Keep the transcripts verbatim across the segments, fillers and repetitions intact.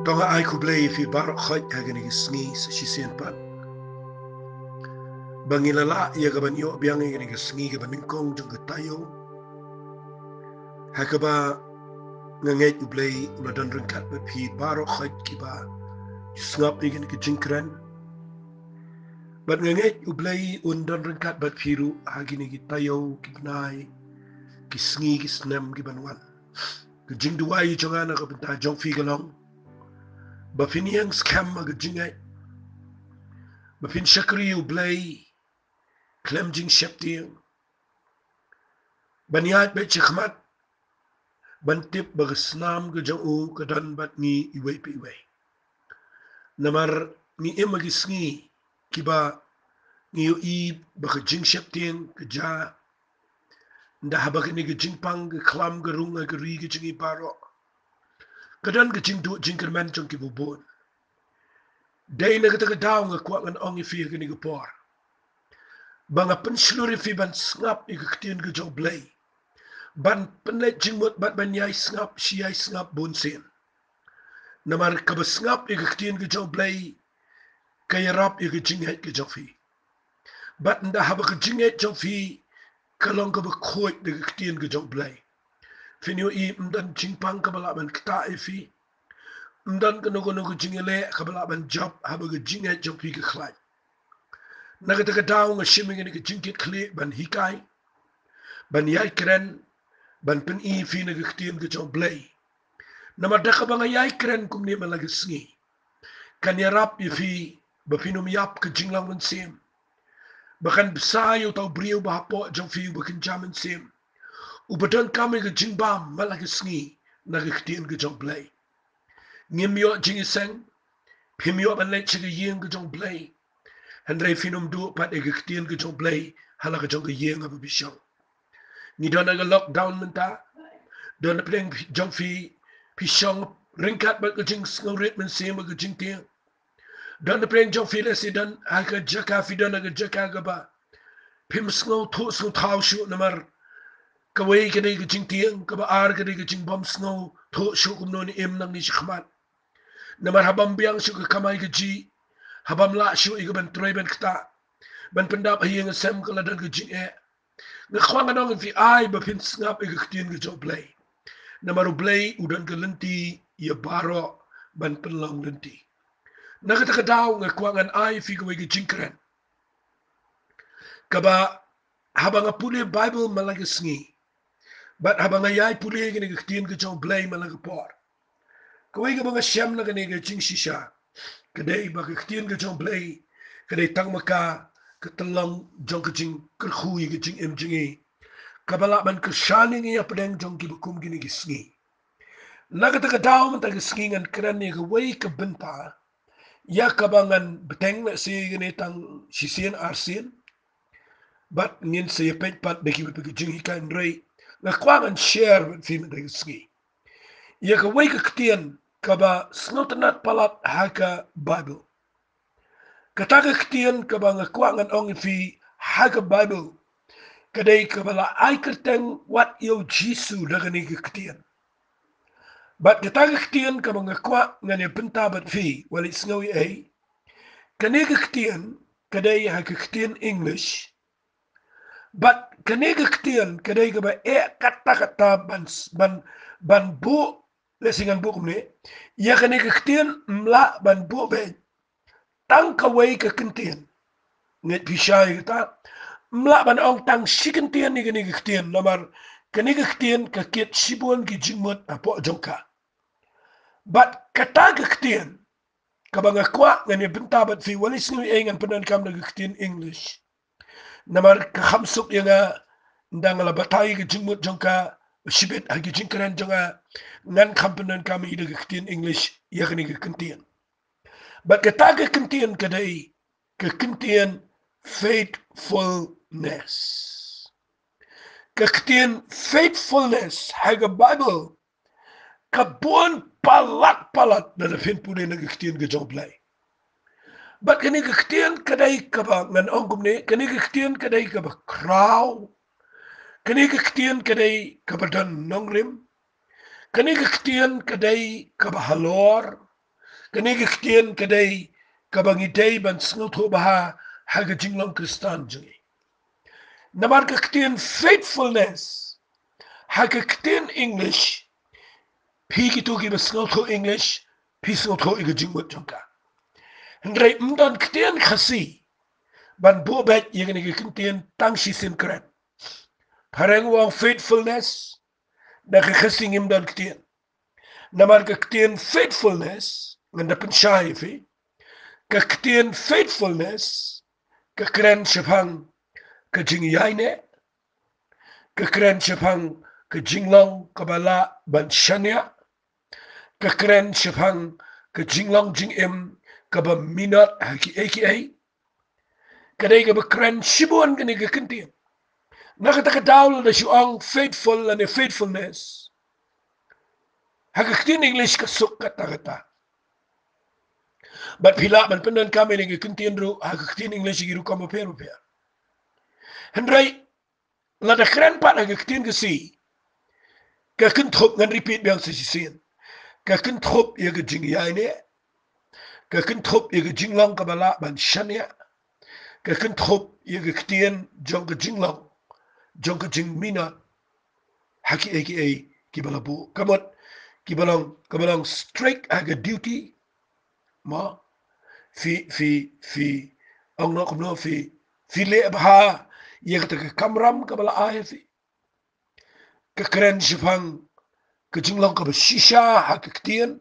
Nga ai khublei ïa phi baroh khoit ha kane ka sngi sa shisien pat ba ngi la lah ïa ka ban ïoh biang ïa kane ka sngi kaba nyngkong jong ka taïew. Ha kaba nga ngeit U Blei u la don ryngkat bad phi baroh khoit kiba ju sngap ïa kane ka jingkren. Bad nga ngeit U Blei un don ryngkat bad phi ruh ha kine ki taïew, ki bnai, ki sngi, ki snem ki ban wan. Ka jingduwai jong nga na ka bynta jong phi ka long ba phin ïeng skhem ha ka jingngeit, ba phin shakri U Blei khlem jingsheptieng, ban ïaid beit shakhmat, ban tip ba ka snam ka jong u ka don bad ngi iwei pa iwei. Namar ngi im ha ki sngi kiba ngi ïohi ba ka jingsheptieng ka jia. Ynda haba kane ka jingpang ka khlam ka rung ha ka ri ka jong ngi baroh, ka don ka jingduh jingkyrmen jong ki bun. Dei na kata ka daw nga kwah ngan ong ïa phi ha kane ka por ba nga pynshlur ïa phi ban sngap ïa ka ktien ka jong U Blei, ban pynleit jingmut bad ban ïai sngap shi ïai sngap bun sien. Namar kaba sngap ïa ka ktien ka jong U Blei ka ïarap ïa ka jingngeit ka jong phi. Bad ynda haba ka jingngeit jong phi ka long kaba khuid da ka ktien ka jong U Blei, phin ïohi ym don jingpang kaba lah ban ktah ïa phi. Ym don kano kano ka jingïaleh kaba lah ban jop haba ka jingngeit jong phi ka khlaiñ. Na kata ka daw nga shim ïa kane ka jingkit khlieh ban hikai, ban ïai kren, ban pyni ïa phi na ka ktien ka jong U Blei. Namar da kaba nga ïai kren kumne man la ka sngi, kan ïarap ïa phi ba phin ym ïap ka jinglong mynsiem, ba kan bsa ïa uta u briew ba hapoh jong phi uba kynja mynsiem, uba donkam ïa ka jingbam man la ka sngi na ka ktien ka jong U Blei. Ngim ïoh jingïaseng, phim ïoh ban leit sha ka ïing ka jong U Blei, hynrei phin ym duh pat ïa ka ktien ka jong U Blei ha la ka jong ka ïing haba phi shong. Ngi don ha ka lockdown mynta. Don na pdeng jong phi, phi shong ryngkat bad ka jingsngewrit mynsiem bad ka jingtieng. Don na pdeng jong phi lehse don ha ka jaka, phi don ha ka jaka kaba phim sngewthuh sngewthaw shuh namar kawei ka dei ka jingtieng, kaba ar ka dei ka jingbym sngewthuh shuh kumno ne im nangne shakhmat. Namar habym biang shuh ka kamai kajih, habym lah shuh ïa ka ban trei ban ktah, ban pyndap ha ïing ha sem ka la don ka jingeh. Nga kwah ngan ong ïa phi, ai ba phin sngap ïa ka ktien ka jong U Blei. Namar U Blei u don ka lynti ïa baroh ban pynlong lynti. Na kata ka daw nga kwah ngan ai ïa phi kawei ka jingkren kaba haba nga pule Baibl man la ka sngi bad haba nga ïai pule kane ka ktien ka jong U Blei man la ka por, kawei kaba nga shem na kane ka jingshisha ka dei ba ka ktien ka jong U Blei ka dei tang ma ka ka tyllong jong ka jingkyrkhu ïa ka jingim jong ngi, kaba lah ban kyrshan ïa ngi hapdeng jong kiba kum kine ki sngi. Na kata ka daw mynta ka sngi ngan kren ïa kawei ka bynta ïa kaba ngan bteng lehse kane tang shisien arsien, bad ngin sa ïa peit pat da kiwei pat ki jinghikai, hynrei nga kwah ngan share bad phi mynta ka sngi ïa kawei ka ktien kaba sngewtynnat palat ha ka Baibl. Kata ka ktien kaba nga kwah ngan ong ïa phi ha ka Baibl ka dei kaba la ai kyrteng Wat Ïa U Jisu da kane ka ktien. Bad kata ka ktien kaba nga kwah ngan ïa bynta bad phi, wat la sngew ei ei, kane ka ktien ka dei ha ka ktien English. Bad kane ka ktien ka dei kaba eh katta katta ban, ban, ban buh, lehse ngan buh kumne, ïa kane ka ktien ym lah ban buh beit tang kawei ka kyntien. Ngeit phi shai kata, ym lah ban ong tang shi kyntien ïa kane ka ktien, namar kane ka ktien ka kit shibun ki jingmut hapoh jong ka. Bad kata ka ktien kaba nga kwah ngan ïa bynta bad phi, wat la sngew ei ei, ngan pyndonkam da ka ktien English. Namar ka kham suk ïa nga, ynda nga la batai ka jingmut jong ka shibit ha ki jingkren jong nga, ngan kham pyndonkam ïa ka ktien English ïa kane ka kyntien. Bad kata ka kyntien ka dei ka kyntien faithfulness. Ka ktien faithfulness ha ka Baibl ka bun palat palat lada phin pule na ka ktien ka jong U Blei. Bad kane ka ktien ka dei kaba ngan ong kumne, kane ka ktien ka dei kaba khraw. Kane ka ktien ka dei kaba don nongrim. Kane ka ktien ka dei kaba halor. Kane ka ktien ka dei kaba ngi dei ban sngewthuh bha ha ka jinglong Khristan jong ngi. Namar ka ktien faithfulness ha ka ktien English, phi kito kiba sngewthuh English, phi sngewthuh ïa ka jingmut jong ka. Hynrei ym don ktien Khasi ban buh beit ïa kane ka ktien tang shisien kren. Phareng u ong faithfulness, da ka Khasi ngim don ktien. Namar ka ktien faithfulness, ngan da pynshai ïa phi. Ka ktien faithfulness ka kren shaphang ka jingïaineh, ka kren shaphang ka jinglong kaba lah ban shaniah, ka kren shaphang ka jinglong jingim kaba minot ha kiei kiei. Ka dei kaba kren shibun kane ka ktien. Na kata ka daw lada shu ong faithful lane faithfulness, ha ka ktien English ka suk katta katta. Bad phi lah ban pyndonkam ïa kane ka ktien ruh ha ka ktien English ïa ki rukom bapher bapher. Hynrei lada kren pat ha ka ktien Khasi, ka kynthup, ngan repeat biang sa shisien, ka kynthup ïa ka jingïaineh, ka kynthup ïa ka jinglong kaba lah ban shaniah, ka kynthup ïa ka ktien jong ka jinglong, jong ka jingminot ha kiei kiei kiba la buh. Ka mut kiba long, kaba long strict ha ka duty, mo, phi, phi, phi ong noh kumno, phi, phi leh bha ïa kata ka kamram kaba la ai ha phi. Ka kren shaphang ka jinglong kaba shisha ha ka ktien,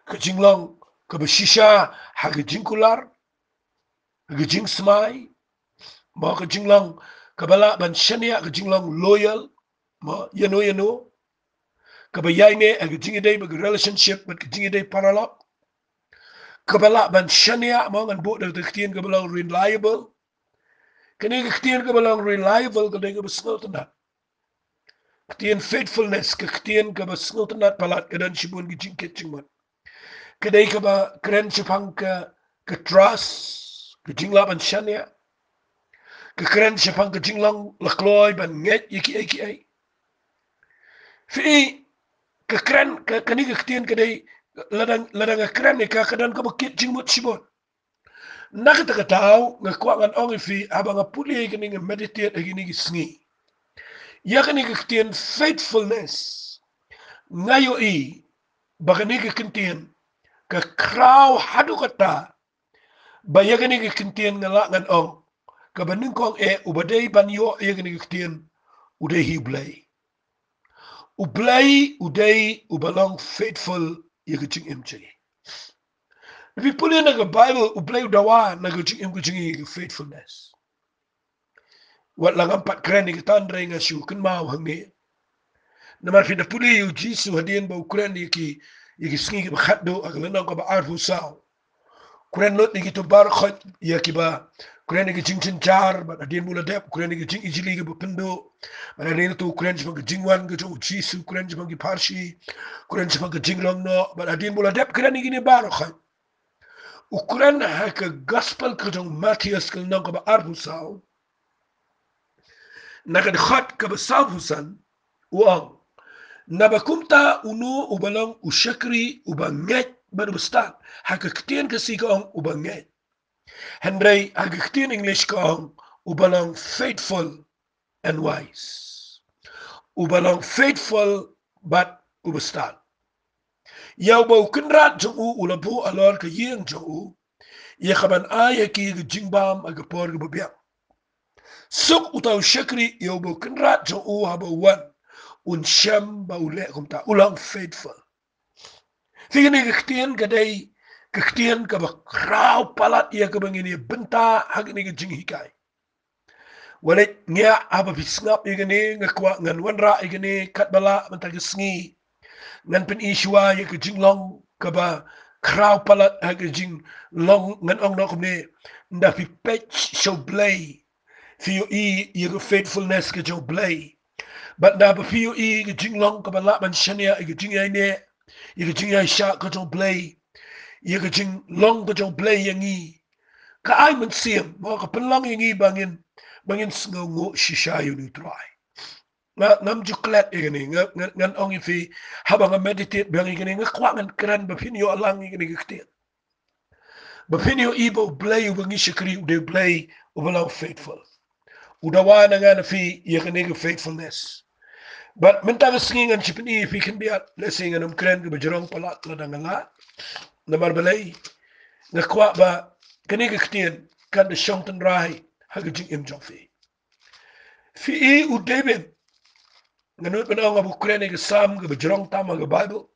ka jinglong kaba shisha ha ka jingkular, ha ka jingsmai, mo, ka jinglong kaba lah ban shaniah, ka jinglong loyal, mo, ïano ïano, kaba ïaineh ha ka jingïadei bad ka relationship bad ka jingïadei paralok, kaba lah ban shaniah, mo, ngan buh da ka ktien kaba long reliable. Kane ka ktien kaba long reliable ka dei kaba sngewtynnat. Ktien faithfulness ka ktien kaba sngewtynnat palat, ka don shibun ki jingkit jingmut. Ka dei kaba kren shaphang ka, ka trust, ka jinglah ban shaniah, ka kren shaphang ka jinglong la kloi ban ngeit ïa kiei kiei. Phi, ka kren, ka, kane ka ktien ka dei, lada, lada nga kren ïa ka, ka don kaba kit jingmut shibun. Na kata ka daw nga kwah ngan ong ïa phi, haba nga pule ïa kane, nga meditate ïa kine ki sngi ïa kane ka ktien faithfulness, nga ïohi ba kane ka ktien ka khraw haduh katta ba ïa kane ka ktien nga lah ngan ong, kaba nyngkong eh uba dei ban ïoh ïa kane ka ktien u dei hi U Blei. U Blei u dei uba long faithful ïa ka jingim jong ngi. Phi pule na ka Bible, U Blei u dawa na ka jingim ka jong ngi ïa ka faithfulness. Wat la ngam pat kren ïa kata hynrei nga shu kynmaw hangne. Namar phi da pule ïa U Jisu hadien ba u kren ïa ki, ïa ki sngi kiba khatduh ha ka lynnong kaba arphew saw. Kren lut ïa kito baroh khoit, ïa kiba, kren ïa ki jingjynjar, bad hadien ba u la dep, kren ïa ki jingijli kiba pynduh. Bad hadien to kren shaphang ka jingwan ka jong U Jisu, kren shaphang ki pharshi, kren shaphang ka jinglong noh, bad hadien ba u la dep kren ïa kine baroh khoit. U kren ha ka gospel ka jong u Mathaios ka lynnong kaba arphew saw, na ka dkhot kaba sawphew san, u ong, naba kumta uno uba long u shakri uba ngeit bad uba stad. Ha ka ktien Khasi ka ong uba ngeit. Hynrei ha ka ktien English ka ong uba long faithful and wise. Uba long faithful bad uba stad. Ïa uba u kynrad jong u u la buh halor ka ïing jong u, ïa kaban ai ha ki ka jingbam ha ka por kaba biang. Suk uta u shakri ïa uba u kynrad jong u haba u wan un shem ba u leh kumta, u long faithful. Phi, kane ka ktien ka dei ka ktien kaba khraw palat ïa kaba ngin ïa bynta ha kane ka jinghikai. Wat leit ngiah, haba phi sngap ïa kane, nga kwah ngan wanrah ïa kane katba lah mynta ka sngi. Ngan pyni shuwa ïa ka jinglong kaba khraw palat ha ka jinglong, ngan ong noh kumne, ynda phi peit sha U Blei, phi ïohi ïa ka faithfulness ka jong U Blei. Bad ynda ba phi ïohi ïa ka jinglong kaba lah ban shaniah ïa ka jingïaineh, ïa ka jingïaishah ka jong U Blei, ïa ka jinglong ka jong U Blei ïa ngi, ka ai mynsiem, mo, ka pynlong ïa ngi ba ngin, ba ngin sngewnguh shisha ïa une U Trai. Nga, ngam ju klet ïa kane, nga, nga, ngan ong ïa phi, haba nga meditate biang ïa kane, nga kwah ngan kren ba phin ïoh lang ïa kane ka ktien. Ba phin ïohi ba U Blei uba ngi shakri u dei U Blei uba long faithful. U dawa na nga na phi ïa kane ka faithfulness. Bad mynta ka sngi ngan sa pyni ïa phi khyndiat, lehse ngan ym kren kaba jrong palat lada nga lah. Namar balei? Nga kwah ba kane ka ktien kan da shong tynrai ha ka jingim jong phi. Phi i u David. Nga nud ban ong aba u kren ïa ka Salm kaba jrong tam ha ka Baibl.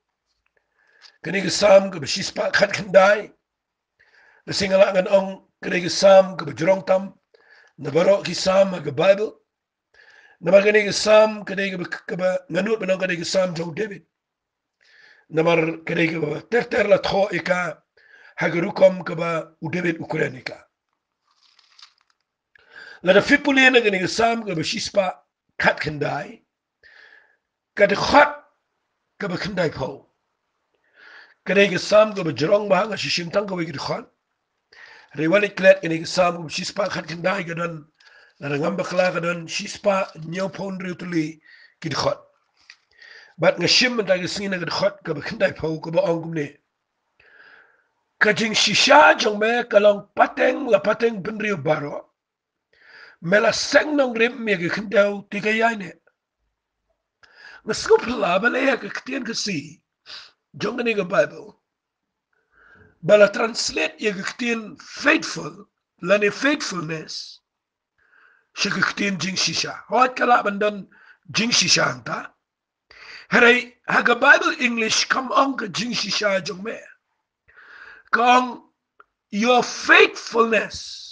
Kane ka Salm kaba shispah khatkhyndai. Lehse nga lah ngan ong kane ka Salm kaba jrong tam na baroh ki Salm ha ka Baibl. Namar kane ka Salm, kane kaba, kaba nga nud ban ong kane ka Salm jong u David. Namar kane kaba ter ter la thoh ïa ka ha ka rukom kaba u David u kren ïa ka. Lada phi pule na kane ka Salm kaba shispah khatkhyndai, ka dkhot kaba khyndaiphew. Kane ka Salm kaba jrong bha, nga shu shim tang kawei ka dkhot. Hynrei wat leit klet kane ka Salm kaba shispah khatkhyndai ka don, lada ngam bakla ka don shispah hynñiewphew hynriew tylli ki dkhot. Bad nga shim mynta ka sngi na ka dkhot kaba khyndaiphew kaba ong kumne. Ka jingshisha jong me ka long pateng la pateng bynriew baroh. Me la seng nongrim ïa ka khyndew te ka ïaineh. Nga sngewphylla balei ha ka ktien Khasi jong kane ka Baibl ba la translate ïa ka ktien faithful lane faithfulness sha ka ktien jingshisha. Hooid, ka lah ban don jingshisha hangta. Hynrei ha ka Baibl English kam ong ka jingshisha jong me. Ka ong your faithfulness.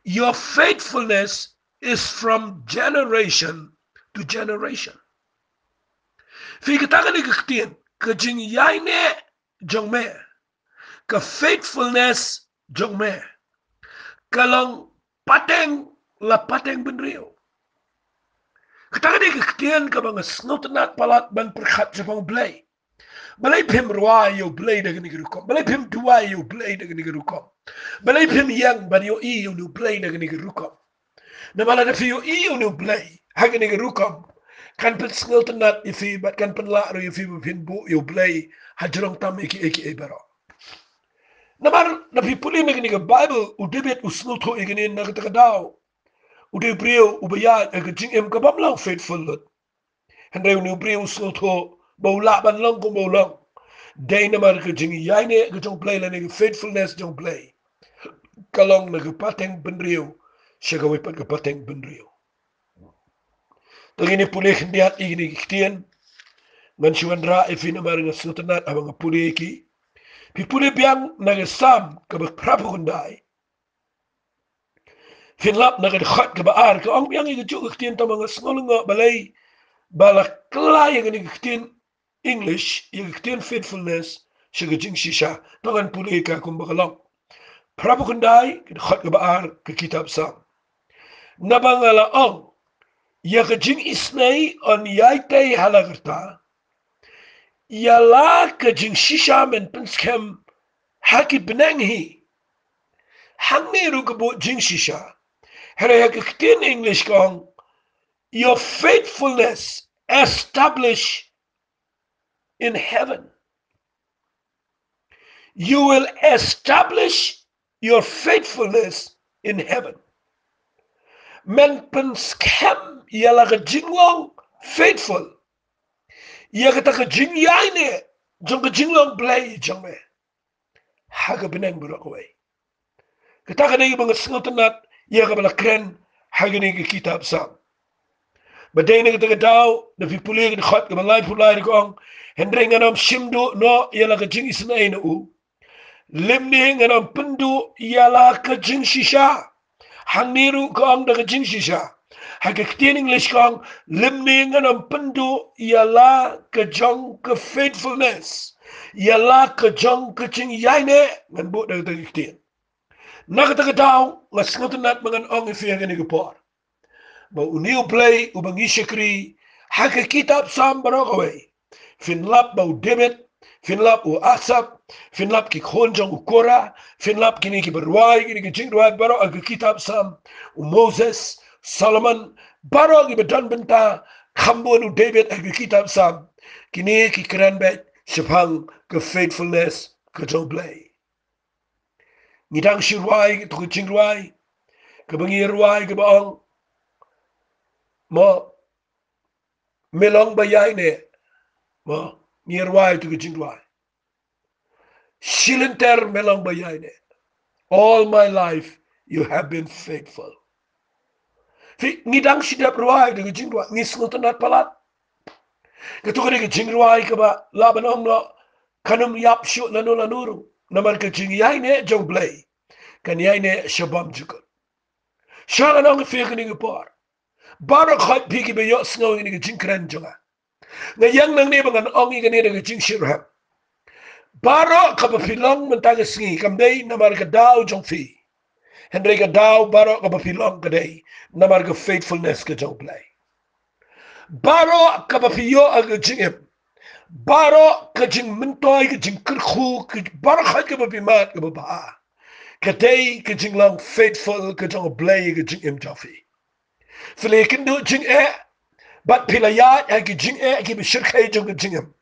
Your faithfulness is from generation to generation. Phi, kata kane ka ktien, ka jingïaineh jong me, ka faithfulness jong me, ka long pateng la pateng bynriew. Kata kane ka ktien kaba nga sngewtynnat palat ban pyrkhat shaphang U Blei. Balei phim rwai ïa U Blei da kane ka rukom? Balei phim duwai ïa U Blei da kane ka rukom? Balei phim ïeng ban ïohi ïa une U Blei da kane ka rukom? Namar lada phi ïohi ïa une U Blei ha kane ka rukom, kan pynsngewtynnat ïa phi bad kan pynlah ruh ïa phi ba phin buh ïa U Blei ha jrong tam ïa kiei kiei baroh. Namar lada phi pule na kane ka Baibl, u David u sngewthuh ïa kane na kata ka daw. U dei u briew uba ïaid ha ka jingim kabym long faithful lut. Hynrei une u briew u sngewthuh ba u lah ban long kumba u long dei namar ka jingïaineh ka jong U Blei lane ka faithfulness jong U Blei ka long na ka pateng bynriew sha kawei pat ka pateng bynriew. Te ngin ïa pule khyndiat ïa kine ki ktien. Ngan shu wanrah ïa phi namar nga sngewtynnat haba nga pule ïa ki. Phi pule biang na ka Salm kaba phraphew khyndai. Phin lap na ka dkhot kaba ar, ka ong biang ïa kajuh ka ktien, tangba nga sngew lyngngoh balei ba la kylla ïa kane ka ktien English ïa ka ktien faithfulness sha ka jingshisha. To ngan pule ïa ka kumba ka long. Phraphew khyndai, ka dkhot kaba ar, ka kitab Salm. Naba nga la ong, ïa ka jingisynei yn ïai tei ha la ka rta, ïa la ka jingshisha men pynskhem ha ki bneng hi. Hangne ruh ka buh jingshisha. Hynrei ha ka ktien English ka ong, your faithfulness establish in heaven. You will establish your faithfulness in heaven. Men pynskhem ïa la ka jinglong faithful, ïa kata ka jingïaineh jong ka jinglong Blei jong me ha ka bneng baroh kawei. Kata ka dei kaba nga sngewtynnat ïa kaba la kren ha kane ka kitab Salm. Ba dei na kata ka daw, da phi pule ka dkhot kaba laiphew lai ruh ka ong, hynrei ngan ym shim duh noh ïa la ka jingisynei na u, lymne ngan ym pynduh ïa la ka jingshisha. Hangne ruh ka ong da ka jingshisha. Ha ka ktien English ka ong, lymne ngan ym pynduh ïa la ka jong ka faithfulness, ïa la ka jong ka jingïaineh, ngan buh da kata ka ktien. Na kata ka daw, nga sngewtynnat ba ngan ong ïa phi ha kane ka por ba une U Blei uba ngi shakri ha ka kitab Salm baroh kawei, phin lap ba u David, phin lap u Asaph, phin lap ki khun jong u Korah, phin lap kine kiba rwai kine ki jingrwai baroh ha ka kitab Salm, u Moses, Solomon, Baroh kiba don bynta kham bun u David ha ka kitab Salm, kine ki kren beit shaphang ka faithfulness ka jong u Blei. Ngi dang shu rwai, to ka jingrwai kaba ngi rwai kaba ong, mo, me long ba ïaineh. Mo, ngi rwai to ka jingrwai. Shi lynter me long ba ïaineh. All my life you have been faithful. Phi, ngi dang shu dep rwai da ka jingrwai, ngi sngewtynnat palat. Kato ka dei ka jingrwai kaba lah ban ong noh, kan ym ïap shuh lano lano ruh. Namar ka jingïaineh jong u Blei kan ïaineh sha bymjukut. Sha ngan ong ïa phi kane ka por, baroh khoit phi kiba ïohsngew ïa kane ka jingkren jong nga, nga ïeng nangne ba ngan ong ïa kane da ka jingshitrhem. Baroh kaba phi long mynta ka sngi kam dei namar ka daw jong phi, hynrei ka daw baroh kaba phi long ka dei namar ka faithfulness ka jong u Blei. Baroh kaba phi ïoh ha ka jingim, baroh ka jingmyntoi, ka jingkyrkhu, ka baroh khoit kaba phi mad kaba bha, ka dei ka jinglong faithful ka jong u Blei ha ka jingim jong phi. Phi la ïakynduh jingeh bad phi la ïaid ha ki jingeh kiba shyrkhei jong ka jingim,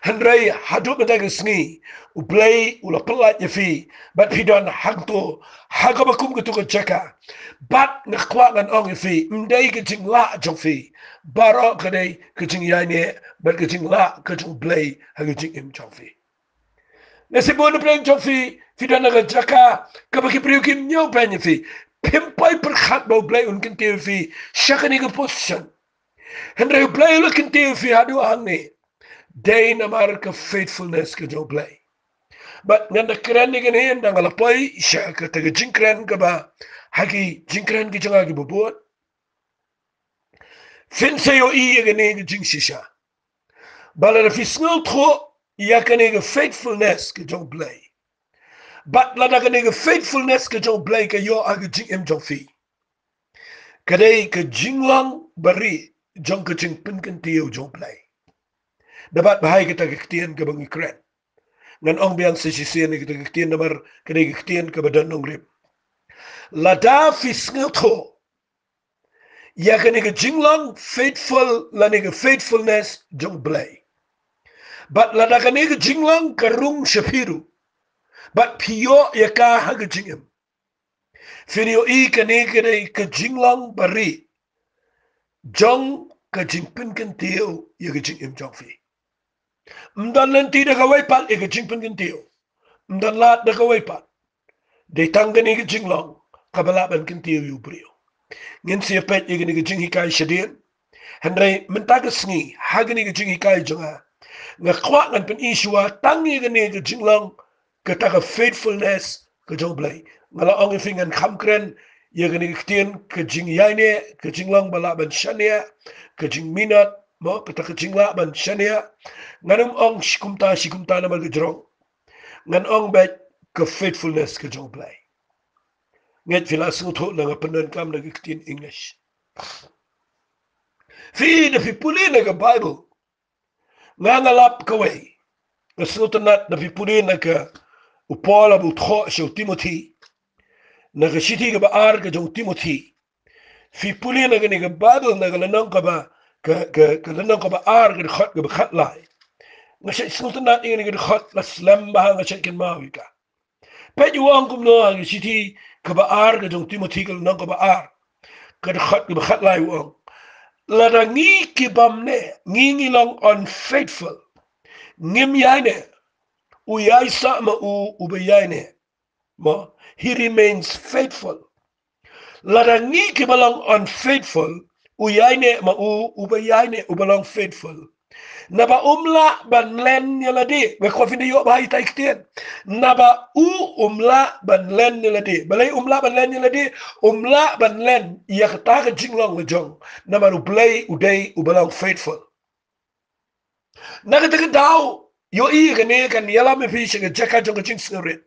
hynrei haduh mynta ka sngi u Blei u la pyllait ïa phi bad phi don hangto ha kaba kum kato ka jaka. Bad nga kwah ngan ong ïa phi, ym dei ka jinglah jong phi, baroh ka dei ka jingïaineh bad ka jinglah ka jong u Blei ha ka jingim jong phi. Nga sngew bun na pdeng jong phi, phi don ha ka jaka kaba ki briew kim ñiew beiñ ïa phi. Phim poi pyrkhat ba u Blei un kyntiew ïa phi sha kane ka position. Hynrei u Blei u la kyntiew ïa phi haduh hangne dei namar ka faithfulness ka jong u Blei. Bad ngan da kren ïa kane ynda nga la poi sha kata ka jingkren kaba ha ki jingkren ki jong nga kiba bud. Phin sa ïohi ïa kane ka jingshisha ba lada phi sngewthuh ïa kane ka faithfulness ka jong u Blei, bad lada kane ka faithfulness ka jong u Blei ka ïoh ha ka jingim jong phi, ka dei ka jinglong barieh jong ka jingpynkyntiew jong u Blei. Da bat ba hai kata ka ktien kaba ngi kren, ngan ong biang sa shisien ïa kata ka ktien namar ka dei ka ktien kaba don nongrim. Lada phi sngewthuh ïa kane ka jinglong faithful lane ka faithfulness jong u Blei, bad lada kane ka jinglong ka rung sha phi ruh bad phi ïoh ïa ka ha ka jingim, phin ïohi kane ka dei ka jinglong barieh jong ka jingpynkyntiew ïa ka jingim jong phi. Ym don lynti da kawei pat ïa ka jingpynkyntiew. Ym don lad da kawei pat. Dei tang kane ka jinglong kaba lah ban kyntiew ïa u briew. Ngin sa ïa peit ïa kane ka jinghikai shadien. Hynrei mynta ka sngi ha kane ka jinghikai jong nga, nga kwah ngan pyni shuwa tang ïa kane ka jinglong kata ka faithfulness ka jong u Blei. Nga la ong ïa phi ngan kham kren ïa kane ka ktien ka jingïaineh, ka jinglong ba lah ban shaniah, ka jingminot, mo, kata ka jinglah ban shaniah. Ngan ym ong shi kumta shi kumta namar ka jrong. Ngan ong beit ka faithfulness ka jong u Blei. Ngeit phi la sngewthuh lada nga pyndonkam da ka ktien English. Phi, da phi pule na ka Bible, nga, nga lap kawei. Nga sngewtynnat da phi pule na ka, u Paul haba u thoh sha u Timothy, na ka shithi kaba ar ka jong u Timothy. Phi pule na kane ka Bible na ka lynnong kaba, ka, ka, ka lynnong kaba ar ka dkhot kaba khatlai. Nga shait sngewtynnat ïa kane ka dkhot, la slem bha nga shait kynmaw ïa ka. Peit u ong kumno ha ka shithi kaba ar ka jong u Timothy ka lynnong kaba ar, ka dkhot kaba khatlai u ong, lada ngi ki bym neh, ngi ngi long unfaithful, ngim ïaineh, u ïaisah ma u uba ïaineh. Mo, he remains faithful. Lada ngi kiba long unfaithful, u ïaineh ma u uba ïaineh, uba long faithful. Naba um lah ban len ïa lade. Nga kwah phin da ïoh bha ïa tai ktien. Naba u um lah ban len ïa lade. Balei um lah ban len ïa lade? Um lah ban len ïa kata ka jinglong la jong. Namar u Blei u dei uba long faithful. Na kata ka daw, ïohi kane kan ïalam ïa phi sha ka jaka jong ka jingsngewrit.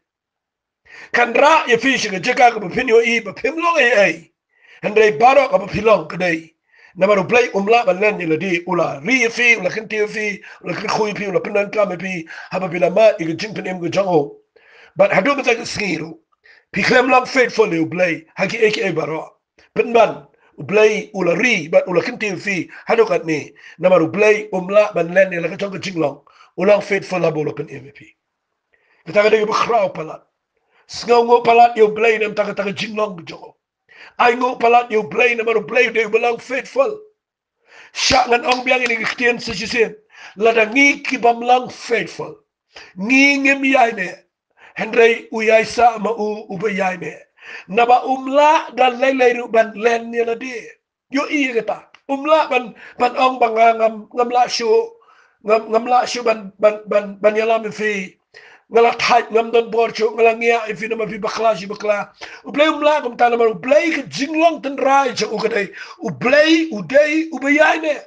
Kan rah ïa phi sha ka jaka kaba phin ïohi ba phim long ei ei. Hynrei baroh kaba phi long ka dei namar u Blei um lah ban len ïa lade, u la ri ïa phi, u la kyntiew ïa phi, u la kyrkhu ïa phi, u la pyndonkam ïa phi, haba phi la mad ïa ka jingpynim ka jong u. Bad haduh mynta ka sngi ruh, phi khlem long faithful ïa u Blei ha kiei kiei baroh. Pynban, U Blei u la ri bad u la kyntiew ïa phi haduh katne. Namar U Blei um lah ban len ïa la ka jong ka jinglong. U long faithful haba u la pynim ïa phi. Kata ka dei kaba khraw palat. Sngewnguh palat ïa U Blei namar kata ka jinglong ka jong u. Ainguh palat ïa U Blei namar U Blei u dei uba long faithful. Shah ngan ong biang ïa kane ka ktien sa shisien. Lada ngi ki bym long faithful, ngi ngim ïaineh, hynrei u ïaisah ma u uba ïaineh. Naba um lah da lei lei ruh ban len ïa lade. Ïohi ïa kata. Um lah ban, ban ong ba nga ngam, ngam lah shuh, ngam, ngam lah shuh ban, ban, ban, ban ïalam ïa phi. Nga la thait, ngam don bor shuh, nga la ngiah ïa phi namar phi bakla shi bakla. U Blei um lah kumta namar U Blei ka jinglong tynrai jong u ka dei, U Blei u dei uba ïaineh.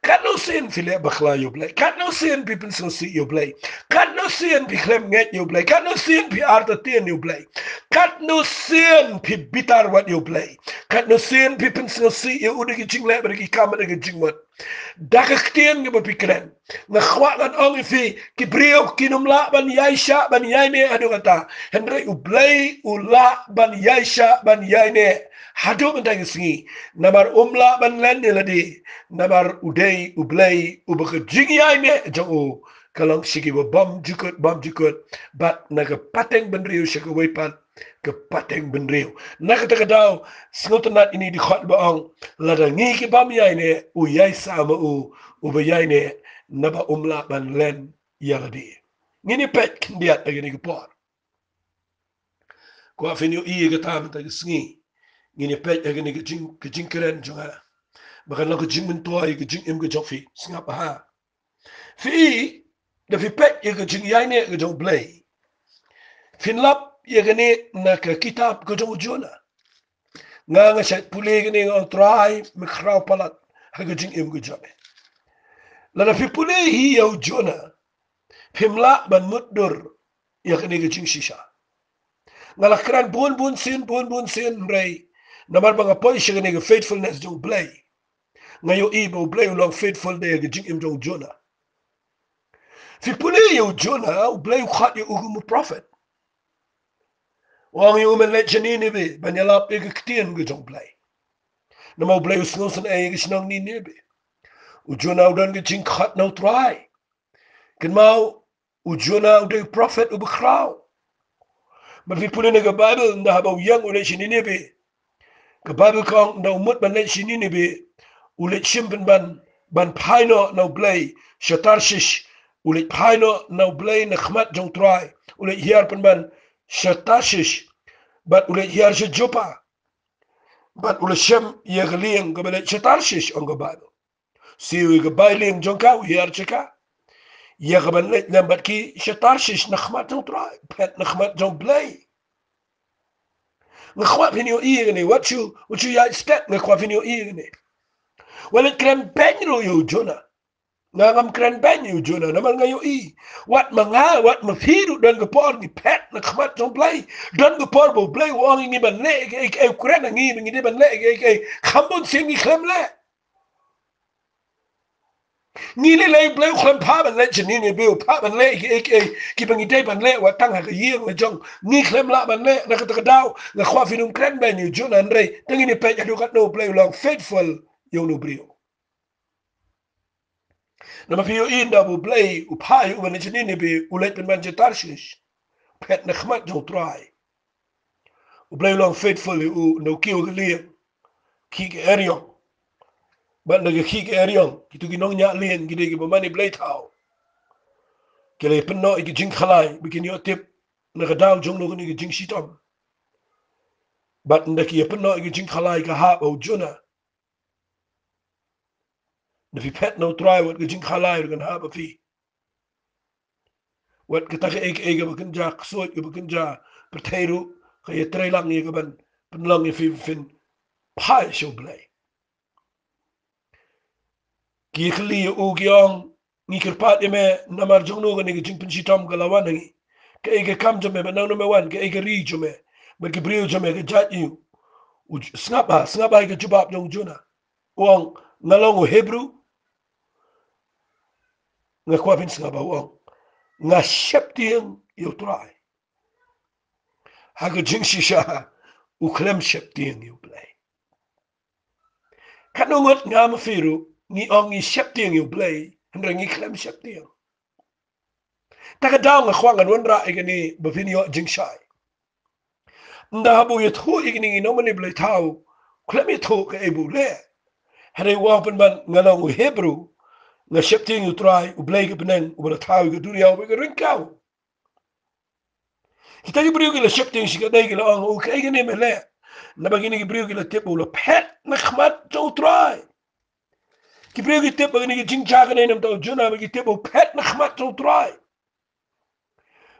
Katno sien phi leh bakla ïa U Blei, katno sien phi pynsngewsih ïa U Blei, katno sien phi khlem ngeit ïa U Blei, katno sien phi artatien ïa U Blei, katno sien phi bitar wat ïa U Blei, katno sien phi pynsngewsih ïa u da ki jingleh bad da ki kam bad da ki jingmut. Da ka ktien kaba phi kren, nga kwah ngan ong ïa phi, ki briew kin ym lah ban ïaishah ban ïaineh haduh katta, hynrei U Blei u lah ban ïaishah ban ïaineh haduh mynta ka sngi. Namar um lah ban len ïa lade, namar u dei U Blei uba ka jingïaineh jong u ka long sha kiba bymjukut bymjukut, bad na ka pateng bynriew sha kawei pat ka pateng bynriew. Na kata ka daw, sngewtynnad ïa kane ka dkhot ba ong, lada ngi ki bym ïaineh, u ïaisah ma u uba ïaineh, naba um lah ban len ïa lade. Ngin ïa peit khyndiat ha kane ka por. Kwah phin ïohi ïa kata mynta ka sngi. Ngin ïa peit ha kane ka jing, ka jingkren jong nga, ba kan long ka jingmyntoi ïa ka jingim ka jong phi. Sngap bha. Phi, da phi peit ïa ka jingïaineh ka jong U Blei, phin lap ïa kane na ka kitab ka jong u Jonah. Nga, nga shait pule kane, nga ong, Trai, me khraw palat ha ka jingim ka jong me. Lada phi pule hi ïa u Jonah, phim lah ban mutdur ïa kane ka jingshisha. Nga la kren bun bun sien, bun bun sien, hynrei namar ba nga poi sha kane ka faithfulness jong U Blei, nga ïohi ba U Blei u long faithful da ka jingim jong u Jonah. Phi pule ïa u Jonah, U Blei u khot ïa u kum u prophet. U ong ïa u, men leit sha Nineveh ban ïalap ïa ka ktien ka jong U Blei. Namar U Blei u sngewsynei ïa ka shnong Nineveh. U Jonah u don ka jingkhot na u Trai. Kynmaw, u Jonah u dei u prophet uba khraw. Bad phi pule na ka Baibl, ynda haba u ïeng u leit sha Nineveh, ka Baibl ka ong ynda u mut ban leit sha Nineveh, u leit shim pynban ban phai noh na U Blei sha Tarshish. U leit phai noh na U Blei na khmat jong u Trai. U leit hiar pynban sha Tarshish, bad u leit hiar sha Joppa, bad u la shem ïa ka lieng kaba leit sha Tarshish, ong ka Baibl. Siew ïa ka bai lieng jong ka, u hiar sha ka, ïa kaban leit lem bad ki sha Tarshish na khmat jong u Trai, phet na khmat jong U Blei. Nga kwah phin ïohi ïa kane, wat shu, wat shu ïaid stet, nga kwah phin ïohi ïa kane. Wat leit kren beiñ ruh ïa u Jonah. Nga ngam kren beiñ ïa u Jonah, namar nga ïohi, wat ma nga, wat ma phi ruh, don ka por ngi phet na khmat jong U Blei. Don ka por ba U Blei u ong ïa ngi ban leh kaei kaei, u kren ïa ngi ba ngi dei ban leh kaei kaei, kham bun sien ngi khlem leh. Ngi lei lei, U Blei u khlem phah ban leit sha Nineveh, u phah ban leh kaei kaei kiba ngi dei ban leh, wat tang ha ka ïing la jong ngi khlem lah ban leh. Na kata ka daw nga kwah phin ym kren beiñ ïa u Jonah, hynrei tang ngin ïa peit haduh katno U Blei u long faithful ïa une u briew. Namar phi ïohi, ynda ba U Blei u phah ïa u ban leit sha Nineveh, u leit pynban sha Tarshish, phet na khmat jong u Trai. U Blei u long faithful ïa u. Ynda u kiew ha ka lieng, khih ka eriong. Bad ynda ka khih ka eriong, kito ki nongñiah lieng ki dei kiba mane blei thaw, ki la ïa pynnoh ïa ki jingkhalai ba kin ïoh tip na ka daw jong no kane ka jingshitom. Bad ynda ki ïa pynnoh ïa ki jingkhalai, ka hap ha u Jonah. Ynda phi phet na u Trai, wat ka jingkhalai ruh kan hap ha phi. Wat kata kaei kaei kaba kynja ksuid, kaba kynja pyrthei ruh, ka ïatrei lang ïa kaban pynlong ïa phi ba phin phai sha U Blei. Ki ïa kylli ïa u, ki ong, ngi kyrpad ïa me, namar jong no kane ka jingpynshitom ka la wan ha ngi? Kaei ka kam jong me, bad nangno me wan? Kaei ka ri jong me, bad ki briew jong me, ka jait aïu? U J-, sngap bha, sngap bha ïa ka jubab jong u Jonah. U ong, nga long u Hebru. Nga kwah phin sngap bha, u ong, nga sheptieng ïa u Trai. Ha ka jingshisha u khlem sheptieng ïa U Blei. Katno ngut nga ma phi ruh ngi ong ngi sheptieng ïa U Blei, hynrei ngi khlem sheptieng. Ta ka daw nga kwah ngan wanrah ïa kane ba phin ïoh jingshai. Ynda haba u ïathuh ïa kine ngi nongmane blei thaw, khlem ïathuh kaei ba u leh. Hynrei u ong pynban nga long u Hebru, nga sheptieng ïa U Trai, U Blei ka bneng, uba la thaw ïa ka duriaw bad ka ryngkew. Kita ki briew ki la sheptieng shikatdei, ki la ong, u, kaei kane me leh? Naba kine ki briew ki la tip ba u la phet na khmat jong U Trai. Ki briew ki tip ba kane ka jingjia kane na ka bynta u Jonah, ba ki tip ba u phet na khmat jong U Trai.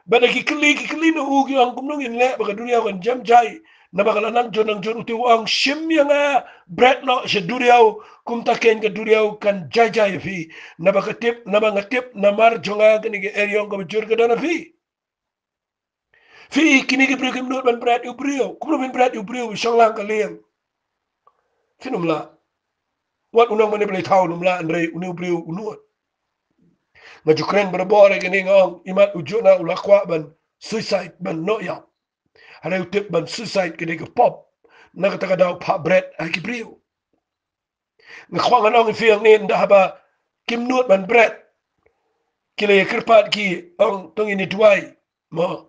Bad da ki kylli, ki kylli na u, ki ong, kumno ngin leh ba ka duriaw kan jem jai? Naba ka la nang jur nang jur, u te u ong, shim ïa nga bret noh sha duriaw, kumta keiñ ka duriaw kan jai jai ïa phi. Naba ka tip, naba nga tip namar jong nga kane ka eriong kaba jur ka don ha phi. Phi, kine ki briew kim nud ban bret ïa u briew. Kumno phin bret ïa u briew ba shong lang ka lieng? Phin ym lah. Wat u nongmane blei thaw un ym lah, hynrei une u briew u nud. Nga ju kren barabor ïa kane, nga ong, imat u Jonah u la kwah ban suicide, ban noh ïap. Hynrei u tip ban suicide ka dei ka pop. Na kata ka daw phah bret ha ki briew. Nga kwah ngan ong ïa phi hangne, ynda haba kim nud ban bret, ki la ïa kyrpad, ki ong, to ngin ïa duwai. Mo.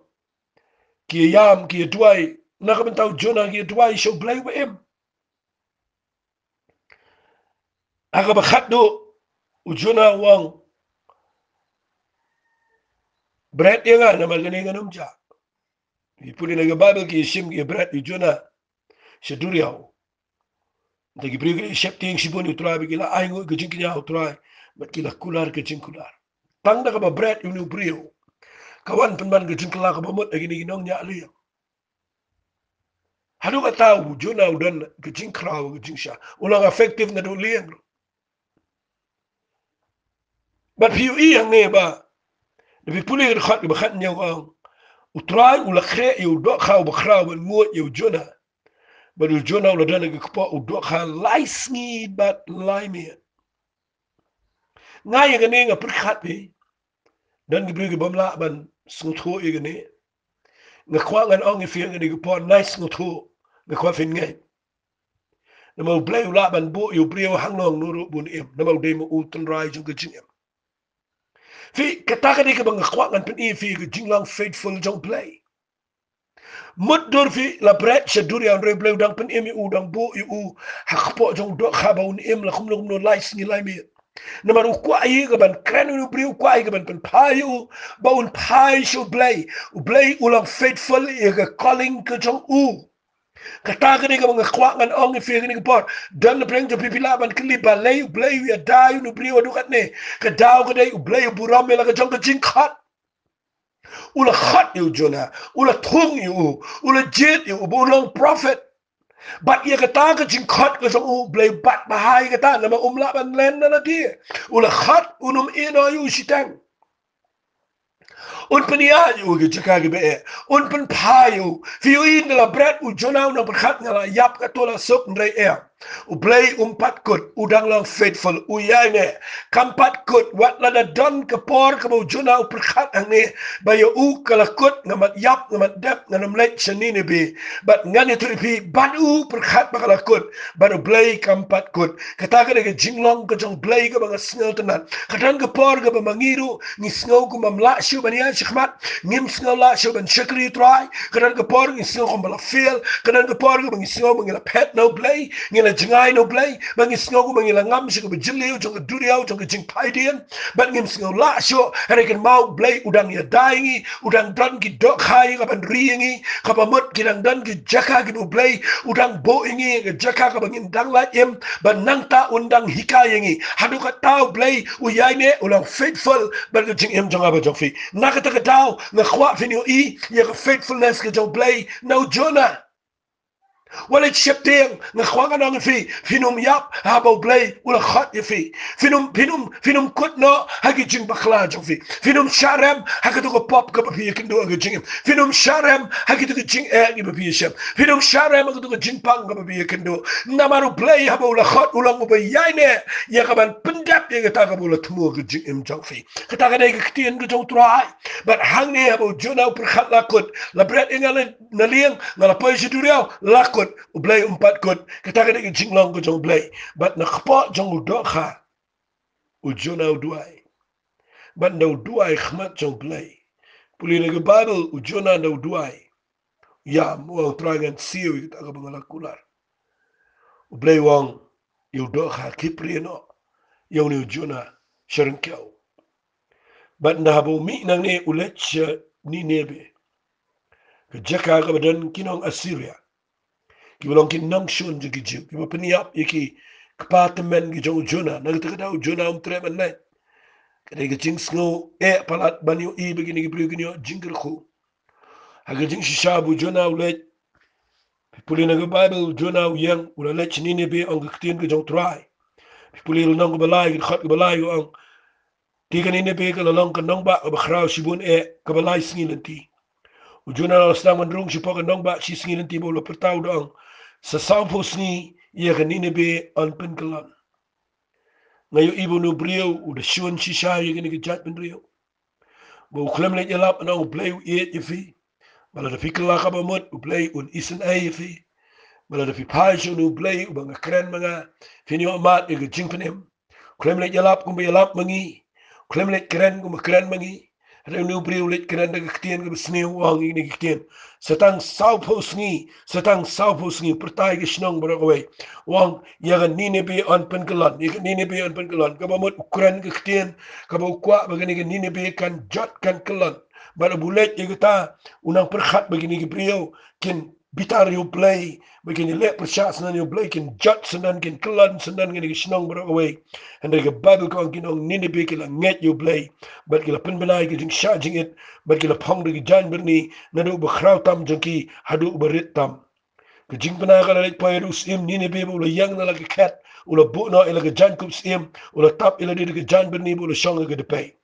Ki ïa ïam, ki ïa duwai. Na ka bynta u Jonah ki ïa duwai sha U Blei uba im. Ha kaba khatduh, u Jonah u ong, bret ïa nga namar kane ngan ym jah. Phi pule na ka Baibl, ki ïa shim, ki ïa bret ïa u Jonah sha duriaw. Te ki briew ki la sheptieng shibun ïa U Trai, bad ki la ainguh ka jingkñia ha U Trai, bad ki la kular ka jingkular. Tang da kaba bret ïa une u briew, ka wan pynban ka jingkylla kaba mut ha kine ki nongñiah lieng. Haduh katta u Jonah u don ka jingkhraw, ka jingshai. U long effective naduh lieng ruh. Bad phi ïohi hangne ba, da phi pule ka dkhot kaba khathynñiew ka ong, U Trai u la khreh ïa u dohkha uba khraw ban nguid ïa u Jonah. Bad u Jonah u la don ha ka kpoh u dohkha lai sngi bad lai miet. Nga ïa kane nga pyrkhat phi. Don ki briew ki bym lah ban sngewthuh ïa kane. Nga kwah ngan ong ïa phi ïa kane ka por, nai sngewthuh. Nga kwah phin ngeit. Namar U Blei u lah ban buh ïa u briew hangno hangno ruh ba un im. Namar u dei ma u tynrai jong ka jingim. Phi, kata ka dei kaba nga kwah ngan pyni ïa phi, ka jinglong faithful jong U Blei. Mutdur phi la bret sha duriaw, hynrei U Blei u dang pynim ïa u, u dang buh ïa u ha kpoh jong u dohkha ba un im la kumno kumno lai sngi lai miet. Namar u kwah ïa ka ban kren ïa une u briew, u kwah ïa ka ban pynphai ïa u, ba un phai sha U Blei. U Blei u long faithful ïa ka calling ka jong u. Kata ka dei kaba nga kwah ngan ong ïa phi kane ka por. Don napdeng jong phi phi lah ban kylli balei U Blei u ïada ïa une u briew haduh katne. Ka daw ka dei U Blei u burom ïa la ka jong ka jingkhot. U la khot ïa u Jonah, u la thung ïa u, u la jied ïa u ba un long prophet. Bad ïa kata ka jingkhot ka jong u, U Blei u bat bha ïa kata, namar um lah ban len na lade. U la khot, un ym ïehnoh ïa u shiteng. Un pynïaid ïa u ha ki jaka kiba eh, un pynphai ïa u. Phi ïohi ynda la bret u Jonah u nang pyrkhat nga la ïap katto la suk, hynrei em. U Blei um pat kut, u dang long faithful, u ïaineh. Kam pat kut, wat lada don ka por kaba u Jonah u pyrkhat hangne ba ïa u ka la kut, nga mat ïap, nga mat dep, ngan ym leit sha Nineveh. Bad ngan ïathuh ïa phi, bad u pyrkhat ba ka la kut, bad U Blei kam pat kut. Kata ka dei ka jinglong ka jong U Blei kaba nga sngewtynnat. Ka don ka por kaba ma ngi ruh ngi sngew kumba ym lah shuh ban ïaid shakhmat, ngim sngew lah shuh ban shakri U Trai. Ka don ka por ngi sngew kumba la fail. Ka don ka por kaba ngi sngew ba ngi la phet na U Blei, ngi la jngai na U Blei, ba ngi sngew kumba ngi la ngam sha kaba jylliew jong ka duriaw jong ka jingphaidien. Bad ngim sngew lah shuh, hynrei kynmaw U Blei u dang ïada ïa ngi, u dang don ki dohkha ïa ka ban ri ïa ngi, kaba mut ki dang don ki jaka kiba U Blei u dang buh ïa ngi, ka jaka kaba ngin dang lait im, bad nangta un dang hikai ïa ngi. Haduh katta U Blei u ïaineh, u long faithful bad ka jingim jong nga bad jong phi. Na kata ka daw nga kwah phin ïohi ïa ka faithfulness ka jong U Blei na u Jonah. Wat leit sheptieng, nga kwah ngan ong ïa phi, phin ym ïap haba U Blei u la khot ïa phi. Phin ym, phin ym, phin ym kut noh ha ki jingbakla jong phi. Phin ym shah rem ha katu ka pop kaba phi ïakynduh ha ka jingim. Phin ym shah rem ha katu ka jingeh kaba phi ïashem. Phin ym shah rem ha katu ka jingpang kaba phi ïakynduh. Namar U Blei haba u la khot u long uba ïaineh ïa ka ban pyndep ïa kata kaba u la thmu ha ka jingim jong phi. Kata ka dei ka ktien ka jong U Trai. Bad hangne haba u Jonah u pyrkhat la kut, la bret ïa nga na lieng, nga la poi sha duriaw, la kut. U Blei um pat kut, kata ka dei ka jinglong ka jong U Blei. Bad na kpoh jong u dohkha, u Jonah u duwai. Bad nda u duwai khmat jong U Blei. Pule na ka Baibl, u Jonah nda u duwai. Ïa, u ong Trai ngan siew ïa kata kaba nga la kular. U Blei u ong ïa u dohkha khie pyrshah noh ïa une u Jonah sha ryngkew. Bad nda haba u mih nangne u leit sha Nineveh, ka jaka kaba don ki nong Assyria, kiba long ki nongshun jong ki Jiw, kiba pynïap ïa ki kpa tymmen ki jong u Jonah. Na kata ka daw u Jonah um treh ban leit. Ka dei ka jingsngew eh palat ban ïohi ba kine ki briew kin ïoh jingkyrkhu. Ha ka jingshisha ba u Jonah u leit, phi pule na ka Baibl, u Jonah u ïeng, u la leit sha Nineveh, ong ka ktien ka jong U Trai. Phi pule lynnong kaba lai, ka dkhot kaba lai, u ong, te ka Nineveh ka la long ka nongbah kaba khraw shibun eh, kaba lai sngi lynti. U Jonah u la sdang ban rung shapoh ka nongbah shi sngi lynti, bad u la pyrta, u da ong, sa sawphew sngi ïa ka Nineveh yn pynkyllon. Nga ïohi ba une u briew u da shun shisha ïa kane ka jaitbynriew, ba u khlem leit ïalap, u ong U Blei u ïeit ïa phi. Ba lada phi kylla kaba mut, U Blei un isynei ïa phi. Ba lada phi phai sha une U Blei uba nga kren ma nga, phin ïoh mad ïa ka jingpynim. U khlem leit ïalap kumba ïalap ma ngi. U khlem leit kren kumba kren ma ngi. Hynrei une u briew u leit kren da ka ktien kaba sniew, u ong ïa kine ki ktien. Sa tang sawphew sngi, sa tang sawphew sngi, u pyrta ïa ka shnong baroh kawei. U ong ïa ka Nineveh yn pynkyllon, ïa ka Nineveh yn pynkyllon. Kaba mut u kren ka ktien kaba u kwah ba kane ka Nineveh kan jot, kan kyllon. Bad haba u leit ïa kata, u nang pyrkhat ba kine ki briew kin bitar ïa U Blei, ba kin leh pyrshah syndon ïa U Blei, kin jot syndon, kin kyllon syndon kane ka shnong baroh kawei. Hynrei ka Baibl ka ong ki nong Nineveh ki la ngeit ïa U Blei, bad ki la pynbna ïa ka jingshah jingit, bad ki la phong da ki jainbyrni, naduh uba khraw tam jong ki haduh uba rit tam. Ka jingpynbna ka la leit poi haduh u syiem Nineveh, ba u la ïeng na la ka khet, u la buh noh ïa la ka jaiñkup syiem, u la tap ïa lade da ka jainbyrni, bad u la shong ha ka dpei.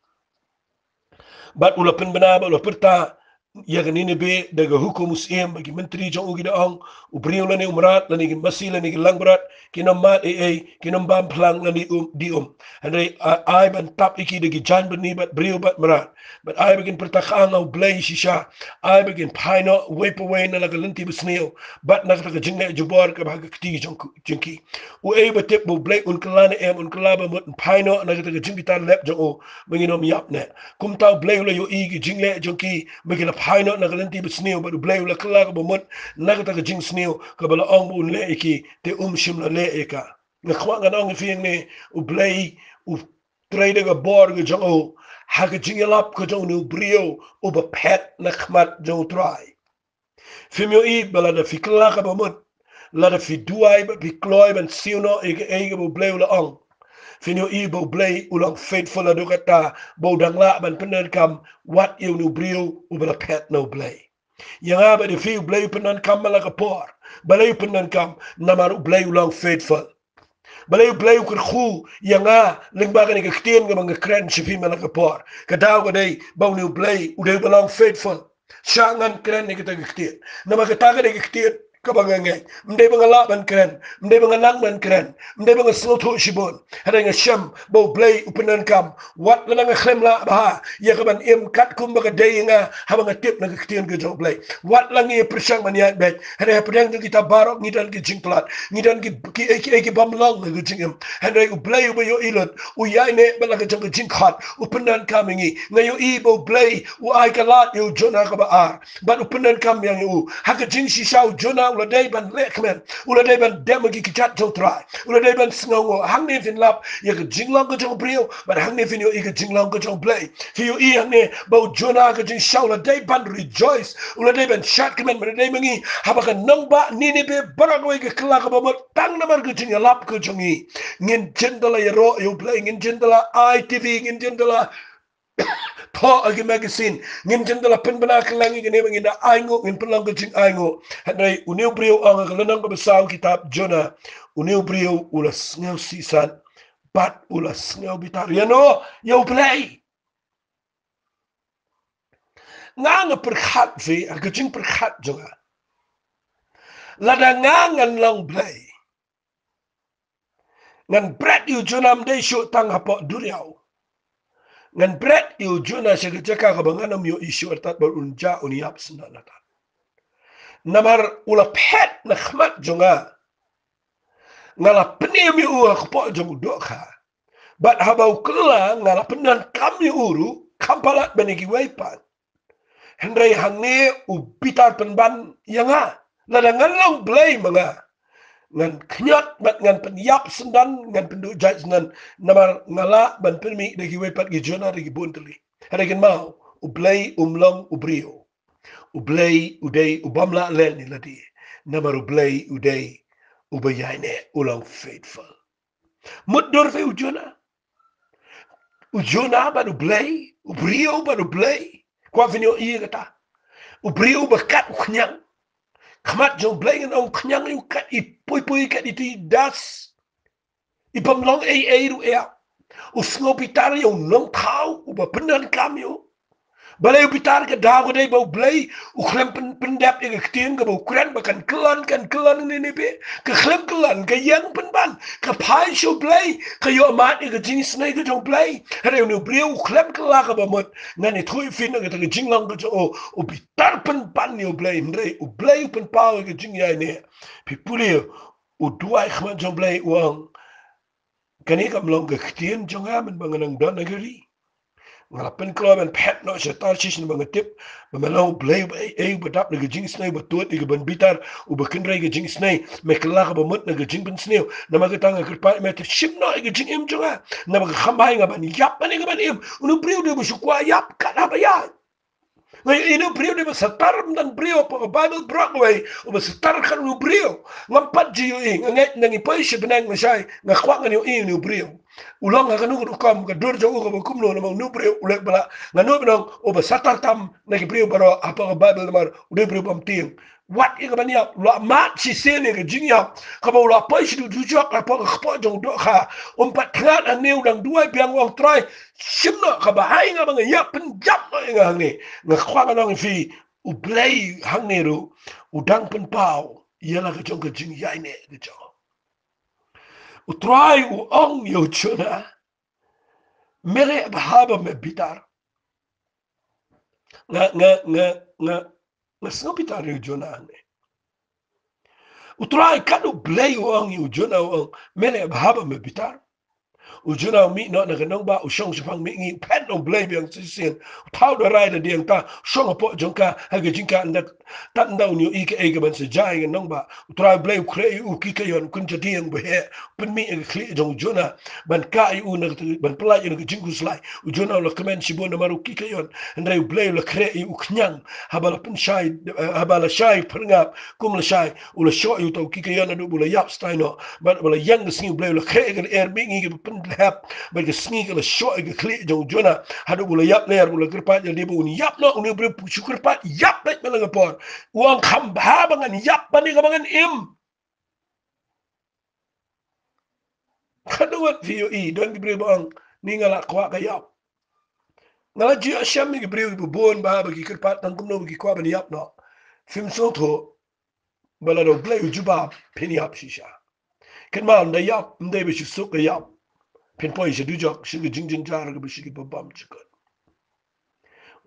Bad u la pynbna bad u la pyrta ïa ka Nineveh da ka hukum u syiem, bad ki myntri jong u ki da ong, u briew lane u mrad lane ki masi lane ki langbrot kin ym mad ei ei, kin ym bam phlang lane um di um. Hynrei a-, ai ban tap ïa ki da ki jainbyrni bad briew bad mrad. Bad ai ba kin pyrta ka ang ha U Blei shisha. Ai ba kin phai noh uwei pa uwei na la ka lynti basniew bad na kata ka jingleh jubor kaba ha ka kti jong ku, jong ki. Uei ba tip ba U Blei un kylla ne em, un kylla ba mut, un phai noh na kata ka jingbitar lep jong u, ba ngin ym ïap ne. Kumta U Blei u la ïohi ka jingleh jong ki, ba ki la phai noh na ka lynti basniew, bad U Blei u la kylla kaba mut na kata ka jingsniew kaba la ong ba un leh ïa ki, te um shym la leh ïa ka. Nga kwah ngan ong ïa phi hangne, U Blei u trei da ka bor ka jong u ha ka jingïalap ka jong une u briew uba phet na khmat jong U Trai. Phim ïohi ba lada phi kylla kaba mut, lada phi duwai bad phi kloi ban siew noh ïa kaei kaba U Blei u la ong, phin ïohi ba U Blei u long faithful haduh katta, ba u dang lah ban pyndonkam wat ïa une u briew uba la phet na U Blei. Ïa nga bad ïa phi U Blei u pyndonkam man la ka por. Balei u pyndonkam? Namar U Blei u long faithful. Balei U Blei u kyrkhu ïa nga lyngba kane ka ktien kaba nga kren sha phi man la ka por? Ka daw ka dei ba une U Blei u dei uba long faithful. Shah ngan kren ïa kata ka ktien, namar kata ka dei ka ktien kaba nga ngeit. Ym dei ba nga lah ban kren, ym dei ba nga nang ban kren, ym dei ba nga sngewthuh shibun. Hynrei nga shem ba U Blei u pyndonkam, wat lada nga khlem lah bha ïa ka ban im katkum ba ka dei ïa nga, haba nga tip na ka ktien ka jong U Blei. Wat la ngi ïa pyrshang ban ïaid beit, hynrei hapdeng jong kita baroh ngi don ki jingtlot, ngi don ki, kiei kiei ki bym long ha ka jingim. Hynrei U Blei uba ïohi lut, u ïaineh bad la ka jong ka jingkhot, u pyndonkam ïa ngi. Nga ïohi ba U Blei u ai ka lad ïa u Jonah kaba ar, bad u pyndonkam ïa u. Ha ka jingshisha u Jonah u la dei ban leh kmen, u la dei ban dem ha ki kjat jong U Trai, u la dei ban sngewnguh. Hangne phin lap ïa ka jinglong ka jong u briew, bad hangne phin ïohi ka jinglong ka jong U Blei. Phi ïohi hangne ba u Jonah ha ka jingshisha u la dei ban rejoice, u la dei ban shad kmen, bad u la dei ma ngi, haba ka nongbah Nineveh baroh kawei ka kylla kaba mut tang namar ka jingïalap ka jong ngi. Ngin jin da la ïaroh ïa U Blei, ngin jin da la ai T V, ngin jin da la thoh ha ki magazine, ngin jin da la pynbna kylla ïa kane ba ngin da ainguh, ngin pynlong ka jingainguh. Hynrei une u briew u ong ha ka lynnong kaba saw kitab Jonah, une u briew u la sngew sisan bad u la sngew bitar. Ïa no? Ïa U Blei. Nga nga pyrkhat phi, ha ka jingpyrkhat jong nga, lada nga ngan long Blei, ngan bret ïa u Jonah, ym dei shuh tang hapoh duriaw. Ngan bret ïa u Jonah sha ka jaka kaba ngan ym ïohi shuh artat, bad un jah un ïap syndon artat. namar u la phet na khmat jong nga, nga la pynim ïa u ha kpoh jong u dohkha. Bad haba u kylla, nga la pyndonkam ïa u ruh, kham palat ban ïa kiwei pat. Hynrei hangne u bitar pynban ïa nga. Lada ngan long Blei ma nga, ngan khñiot bad ngan pynïap syndon, ngan pynduh jait syndon, namar nga lah ban pynmih da kiwei pat ki Jonah da ki bun tylli. Hynrei kynmaw, u Blei um long u briew. U Blei u dei u bym lah leh ne lade. Namar u Blei u dei uba ïaineh, u long faithful. Mutdur phi u Jonah. U Jonah bad u Blei, u briew bad u Blei. Kwah phin ïohi ïa kata. U briew ba kat u khñiang. Khmat jong u Blei ngan ong khñiang ïa u, kat i pui pui, kat i tui das. I bym long ei ei ruh ïa u. U sngew bitar ïa u nongthaw uba pyndonkam ïa u. Balei u bitar? Ka daw ka dei ba u Blei u khlem pyn-, pyndep ïa ka ktien kaba u kren ba kan kyllon, kan kyllon ne ne phi. Ka khlem kyllon, ka ïeng pynban, ka phai sha u Blei, ka ïoh mad ïa ka jingisynei ka jong u Blei. Hynrei une u briew u khlem kylla kaba mut. Ngan ïathuh ïa phi na kata ka jinglong ka jong u, u bitar pynban ïa u Blei, hynrei u Blei u pynpaw ïa ka jingïaineh. Phi pule, u duwai khmat jong u Blei u ong, kane kam long ka ktien jong nga mynba nga nang don ha ka ri. Nga la pynkloi ban phet noh sha Tarshish, namar nga tip ba me long u Blei uba ei ei, uba dap na ka jingisynei, uba tuid ïa ka ban bitar, uba kynrei ka jingisynei. Me kylla kaba mut na ka jingpynsniew. Namar kata nga kyrpad ïa me, te shim noh ïa ka jingim jong nga. Namar ka kham bha ïa nga ban ïap ban ïa ka ban im. Une u briew u dei ba shu kwah ïap kat haba ïaid. Nga ïohi une u briew u dei ba satar, ym don briew hapoh ka Baibl baroh kawei uba satar kat une u briew. Ngam pat ju ïohi, nga ngeit nang ïa poi sha bneng lashai, nga kwah ngan ïohi une u briew. U long ha kano ka rukom, ka dur jong u kaba kumno, namar une u briew u leh ba la, nga nud ban ong uba satar tam na ki briew baroh hapoh ka Baibl, namar u dei u briew bym tieng. Wat ïa ka ban ïap, u la mad shisien ïa ka jingïap, kaba u la poi shaduh dujok hapoh ka kpoh jong u dohkha. Um pat thngan hangne, u dang duwai biang, u ong, Trai, shim noh, kaba bha ïa nga ba nga ïap, pynjop noh ïa nga hangne. Nga kwah ngan ong ïa phi, u Blei hangne ruh u dang pynpaw ïa la ka jong ka jingïaineh ka jong u. U Trai u ong ïa u Jonah, me leh bha ba me bitar. Nga, nga, nga, nga, nga sngew bitar ïa u Jonah hangne. U Trai, kat u Blei u ong ïa u Jonah, u ong, me leh bha ba me bitar. U Jonah u mih noh na ka nongbah, u shong shaphang mihngi, u phet na u Blei biang shisien. U thaw da rai da dieng, ta shong hapoh jong ka ha ka jingkah, ynda, tad ynda un ïohi kaei kaban sa jia ïa ka nongbah. U Trai u Blei u khreh ïa u ki kaion, u kynja dieng ba heh, u pynmih ïa ka khlieh jong u Jonah ban kah ïa u na ka, ban pyllait ïa u na ka jingkhuslai. U Jonah u la kmen shibun namar u ki kaion, hynrei u Blei u la khreh ïa u khñiang. Haba la pynshai, eh, haba la shai pyrngap kum la shai, u la shoh ïa uta u ki kaion haduh ba u la ïap stai noh. Bad ba la ïeng ka sngi, u Blei u la khreh ïa ka lyer mihngi kaba pynlhep, bad ka sngi ka la shoh ïa ka khlieh jong u Jonah haduh ba u la ïap lyer. U la kyrpad ïa lade ba un ïap noh, une u briew u shu kyrpad, ïap beit man la ka por. U ong, kham bha ba ngan ïap ban ïa kaba ngan im. Khadduh wat phi ïohi, don ki briew ba ong, ni nga la kwah ka ïap. Nga la ju ïohsngew ïa ki briew kiba bun ba, ba ki kyrpad tang kumno ba ki kwah ban ïap noh. Phim sngewthuh ba lada u Blei u jubab, phin ïap shisha. Kynmaw, ynda ïap, ym dei ba shu suk ka ïap, phin poi sha dujok, sha ka jingjynjar kaba sha kiba bymjukut.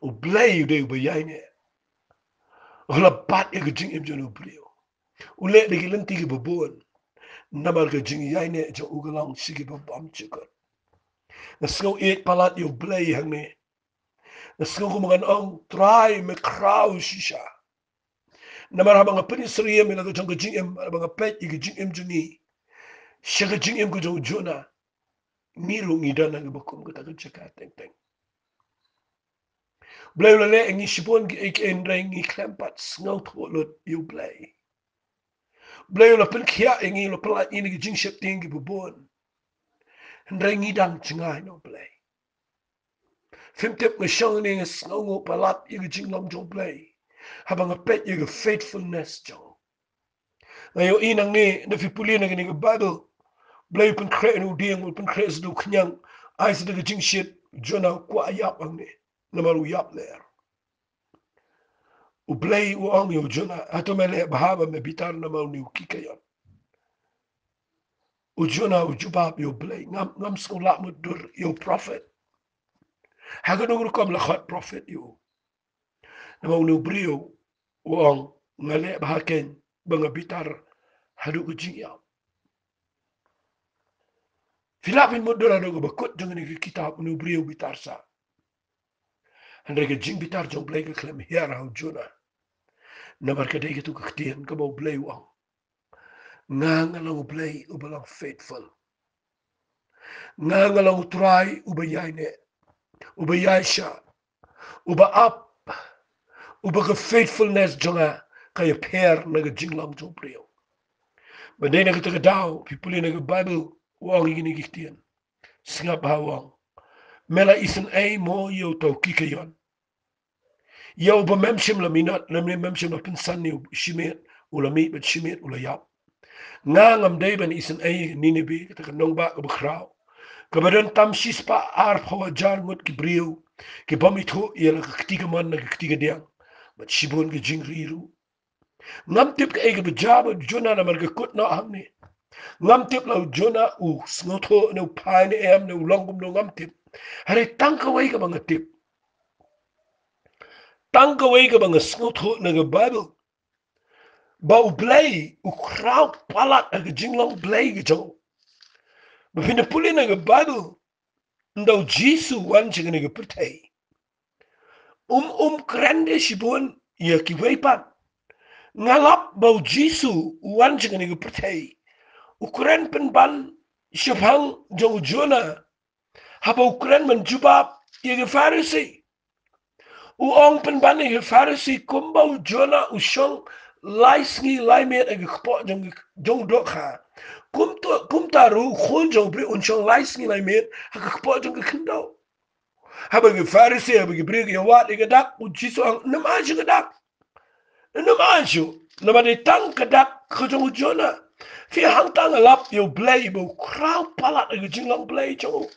U Blei u dei uba ïaineh. U la bat ïa ka jingim jong u briew. U leh da ki lynti kiba bun namar ka jingïaineh jong u ka long sha kiba bymjukut. Nga sngew ïeit palat ïa u Blei hangne. Nga sngew kumba ngan ong, Trai, me khraw shisha. Namar haba nga pynsyriem ïa la ka jong ka jingim, haba nga peit ïa ka jingim jong ngi sha ka jingim ka jong u Jonah, ngi ruh ngi don ha kaba kum kata ka jaka teng teng. Blei u la leh ïa ngi shibun kiei kiei, hynrei ngi khlem pat sngewthuh lut ïa u Blei. Blei u la pynkhiah ïa ngi, u la pyllait ïa ngi na ki jingsheptieng kiba bun, hynrei ngi dang jngai na u Blei. Phim tip, nga shong hangne nga sngewnguh palat ïa ka jinglong jong u Blei haba nga peit ïa ka faithfulness jong u. Nga ïohi nangne, ynda phi pule na kane ka Baibl, Blei u pynkhreh ïa u dieng, u pynkhreh sa da u khñiang, ai sa da ka jingshit. Jonah u kwah ïap hangne namar u ïap lyer. U Blei u ong ïa u Jonah, hato me leh bha ba me bitar namar une u ki kaion? U Jonah u jubab ïa u Blei, ngam, ngam sngew lah mutdur ïa u prophet. Ha kano ka rukom la khot prophet ïa u? Namar une u briew u ong, nga leh bha kein ba nga bitar haduh ka jingïap. Phi lah phin mutdur haduh kaba kut jong kane ka kitab, une u briew u bitar sah. Hynrei ka jingbitar jong U Blei ka khlem hiar ha u Jonah. Namar ka dei katu ka ktien kaba U Blei u ong, nga nga long U Blei uba long faithful. Nga nga long U Trai uba ïaineh, uba ïaishah, uba ap, uba ka faithfulness jong nga ka ïapher na ka jinglong jong u briew. Ba dei na kata ka daw phi pule na ka Baibl, u ong ïa kine ki ktien. Sngap ha u ong, me la isynei mo ïa uta u kikaïon, ïa uba mem shym la minot, lymne mem shym la pynsan ïa u shimet, u la mih bad shimet u la ïap? Nga ngam dei ban isynei ïa ka Nineveh, kata ka nongbah kaba khraw, kaba don tam shispah arphew hajar ngut ki briew ki bym ithuh ïa la ka kti kamon na ka kti kadiang, bad shibun ki jingri ruh. Ngam tip kaei kaba jia bad u Jonah namar ka kut noh hangne. Ngam tip la u Jonah u sngewthuh ne u phai ne em ne u long kumno, ngam tip. Hynrei tang kawei kaba nga tip, tang kawei kaba nga sngewthuh na ka Baibl, ba U Blei u khraw palat ha ka jinglong Blei ka jong u. Ba phin da pule na ka Baibl, ynda u Jisu u wan sha kane ka pyrthei, um, um kren de shibun ïa kiwei pat. Nga lap ba u Jisu u wan sha kane ka pyrthei, u kren pynban shaphang jong u Jonah, haba u kren ban jubab ïa ki Pharisi. U ong pynban ïa ki Pharisi, kumba u Jonah u shong lai sngi lai miet ha ka kpoh jong, jong u dohkha, kumta, kumta ruh u Khun jong u Briew un shong lai sngi lai miet ha ka kpoh jong ka khyndew. Haba ki Pharisi, haba ki briew ki ïawad ïa ka dak, u Jisu u ong, nym ai shuh ka dak. Nym ai shuh, namar dei tang ka dak ka jong u Jonah. Phi, hangta nga lap ïa U Blei ba u khraw palat ha ka jinglong Blei jong u.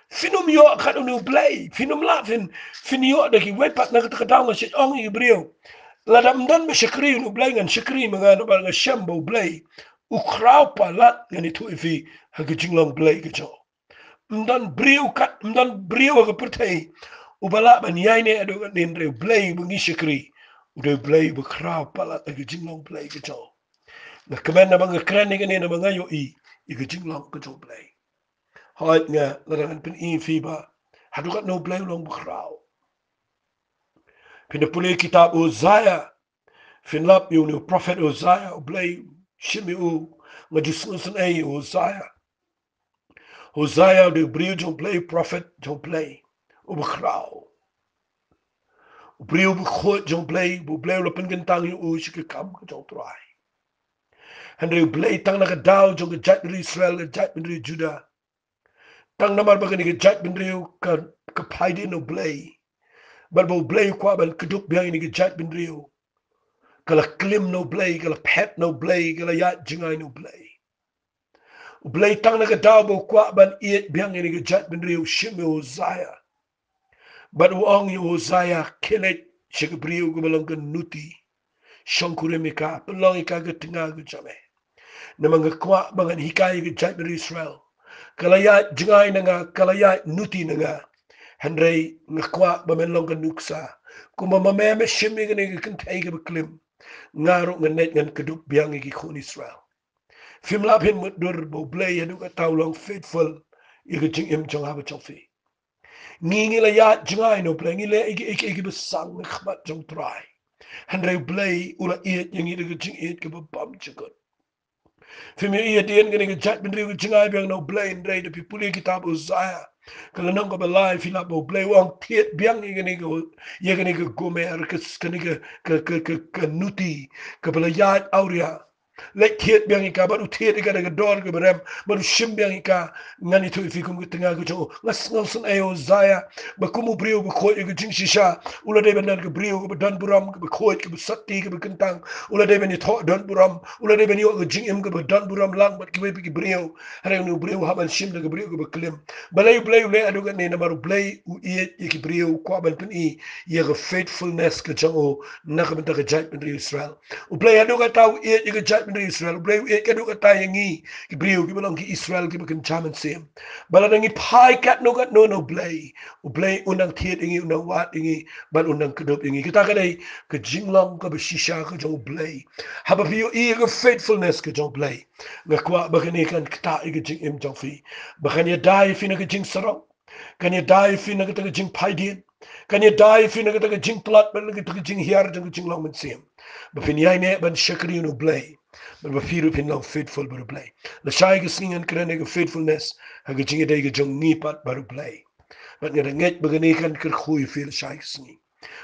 Phin ym ïoh kat une U Blei, phin ym lah phin, phin ïoh da kiwei pat. Na kata ka daw nga shait ong ïa ki briew, lada ym don ba shakri une U Blei, ngan shakri ma nga, namar nga shem ba U Blei u khraw palat. Ngan ïathuh ïa phi, ha ka jinglong Blei ka jong u, ym don briew kat, ym don briew ha ka pyrthei uba lah ban ïaineh haduh katne, hynrei U Blei uba ngi shakri u dei U Blei uba khraw palat ha ka jinglong Blei ka jong u. Nga kmen naba nga kren ïa kane, naba nga ïohi ïa ka jinglong ka jong U Blei. Hooid, nga, lada ngan pyni ïa phi ba haduh katno U Blei u long ba khraw. Phin da pule kitab Hosea, phin lap ïa une u prophet Hosea, U Blei u shim ïa u. Nga ju sngewsynei ïa Hosea. Hosea u dei u briew jong U Blei, u prophet jong U Blei uba khraw, u briew uba khuid jong U Blei, uba U Blei u la pynkyntang ïa u sha ka kam ka jong U Trai. Hynrei U Blei, tang na ka daw jong ka jaitbynriew Israel, ka jaitbynriew Judah, tang namar ba kane ka jaitbynriew ka, ka phaidien na U Blei, bad ba U Blei u kwah ban kdup biang ïa kane ka jaitbynriew, ka la klim na U Blei, ka la phet na U Blei, ka la ïaid jngai na U Blei. U Blei, tang na ka daw ba u kwah ban ïeit biang ïa kane ka jaitbynriew, u shim ïa u Hosea bad u ong ïa u Hosea, khie leit sha ka briew kaba long ka nuti, shongkurim ïa ka, pynlong ïa ka ka tnga ka jong me. Namar nga kwah ba ngan hikai ïa ka jaitbynriew Israel. Ka la ïaid jngai na nga, ka la ïaid nuti na nga, hynrei nga kwah ba men long ka nuksa. Kumba ma me me shim ïa kane ka kynthei kaba klim, nga ruh ngan leit ngan kdup biang ïa ki khun Israel. Phim lah phin mutdur ba U Blei haduh katta u long faithful ïa ka jingim jong nga bad jong phi. Ngi, ngi la ïaid jngai na U Blei, ngi leh ïa ki, ïa ki, ïa ki basang ha khmat jong U Trai, hynrei U Blei u la ïeit ïa ngi da ka jingïeit kaba bymjukut. Phim ïohi hadien kane ka jaitbynriew ka jngai biang na U Blei, hynrei da phi pule kitab Hosea ka lynnong kaba lai, phi lap ba U Blei u ong thied biang ïa kane ka, ïa kane ka Gomer, ka, kane ka, ka, ka, ka, ka nuti kaba la ïaid awria. Leit thied biang ïa ka, bad u thied ïa ka da ka dor kaba rem, bad u shim biang ïa ka. Ngan ïathuh ïa phi kum ka tnga ka jong u. Nga sngewsynei ïa u Hosea ba kum u briew uba khuid ïa ka jingshisha, u la dei ban don ka briew kaba don burom, kaba khuid, kaba sati, kaba kyntang. U la dei ban ïathoh don burom, u la dei ban ïoh ka jingim kaba don burom lang bad kiwei pat ki briew. Hynrei une u briew u hap ban shim da ka briew kaba klim. Balei U Blei u leh haduh katne? Namar U Blei u ïeit ïa ki briew, u kwah ban pyni ïa ka faithfulness ka jong u na ka bynta ka jaitbynriew Israel. U Blei haduh katta u ïeit ïa ka jait bynriew Israel, U Blei u ïeit katto katta ïa ngi ki briew kiba long ki Israel kiba kynja mynsiem. Ba lada ngi phai katno katno na U Blei, U Blei un nang thied ïa ngi, un nang wad ïa ngi, bad un nang kdup ïa ngi. Kata ka dei ka jinglong kaba shisha ka jong U Blei. Haba phi ïohi ïa ka faithfulness ka jong U Blei, nga kwah ba kane kan ktah ïa ka jingim jong phi, ba kan ïada ïa phi na ka jingsarong, kan ïada ïa phi na kata ka jingphaidien, kan ïada ïa phi na kata ka jingtlot bad na kata ka jinghiar jong ka jinglong mynsiem. Ba phin ïaineh ban shakri ïa U Blei, bad ba phi ruh phin long faithful bad U Blei. Lashai ka sngi ngan kren ïa ka faithfulness ha ka jingïadei ka jong ngi pat bad U Blei. Bad nga da ngeit ba kane kan kyrkhu ïa phi lashai ka sngi.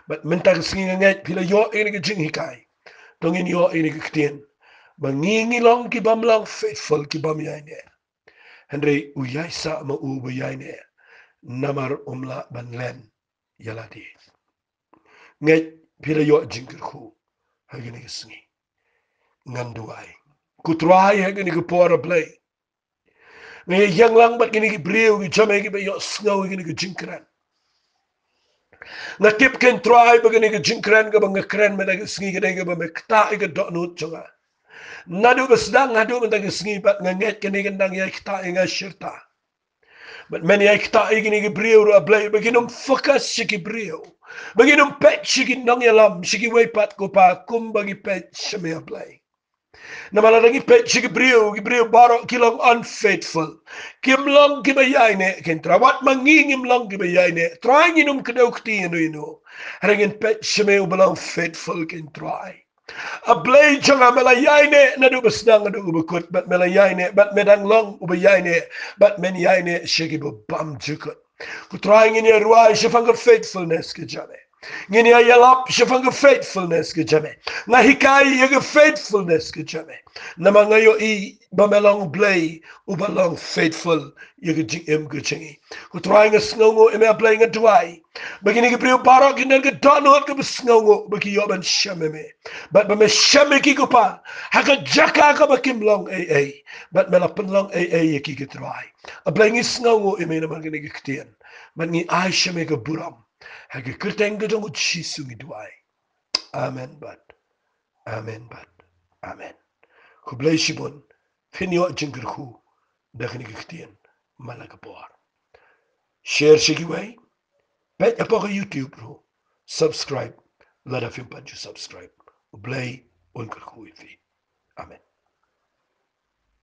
Bad mynta ka sngi nga ngeit phi la ïoh ïa kane ka jinghikai. To ngin ïoh ïa kane ka ktien ba ngi ngi long ki bym long faithful, ki bym ïaineh. Hynrei u ïaisah ma u ba ïaineh, namar um lah ban len ïa lade. Ngeit phi la ïoh jingkyrkhu ha kane ka sngi. Ngan duwai. Ko Trai, ha kane ka por, A Blei, nga ïalang bad kine ki briew ki jong me kiba ïohsngew ïa kane ka jingkren. Nga tip, ko Trai, ba kane ka jingkren kaba nga kren mynta ka sngi ka dei kaba me ktah ïa ka dohnud jong nga. Naduh ba sdang haduh mynta ka sngi, bad nga ngeit kane kan nang ïai ktah ïa nga shirta. Bad men ïai ktah ïa kine ki briew ruh, A Blei, ba kin ym focus sha ki briew, ba kin ym peit sha ki nongïalam, sha kiwei pat, ko Pa, kumba ki peit sha me, A Blei. Namar lada ngi peit sha ki briew, ki briew baroh ki long unfaithful. Kim long kiba ïaineh, ko Trai. Wat ma ngi ngim long kiba ïaineh, Trai, ngin ym kdew kti ïano ïano. Hynrei ngin peit sha me uba long faithful, ko Trai. A Blei jong nga, me la ïaineh naduh ba sdang haduh ba kut, bad me la ïaineh, bad me dang long uba ïaineh, bad men ïaineh sha kiba bymjukut. Ko Trai, ngin ïa rwai shaphang ka faithfulness ka jong me. Ngin ïa ïalap shaphang ka faithfulness ka jong me. Nga hikai ïa ka faithfulness ka jong me. Namar nga ïohi ba me long U Blei uba long faithful ïa ka jingim ka jong ngi. Ko Trai, nga sngewnguh ïa me, A Blei, nga duwai ba kine ki briew baroh kin don ka dohnud kaba sngewnguh ba ki ïoh ban shem ïa me. Bad ba me shem ïa ki, ko Pa, ha ka jaka kaba kim long ei ei, bad me la pynlong ei ei ïa ki, ko Trai. A Blei, ngi sngewnguh ïa me namar kane ka ktien. Bad ngi ai sha me ka burom. Ha ka kyrteng ka jong U Jisu ngi duwai. Amen bad amen bad amen. Khublei shibun. Phin ïoh jingkyrkhu da kane ka ktien man la ka por. Share sha kiwei. Peit hapoh ka YouTube ruh. Subscribe lada phim pat ju subscribe. U Blei un kyrkhu ïa phi. Amen.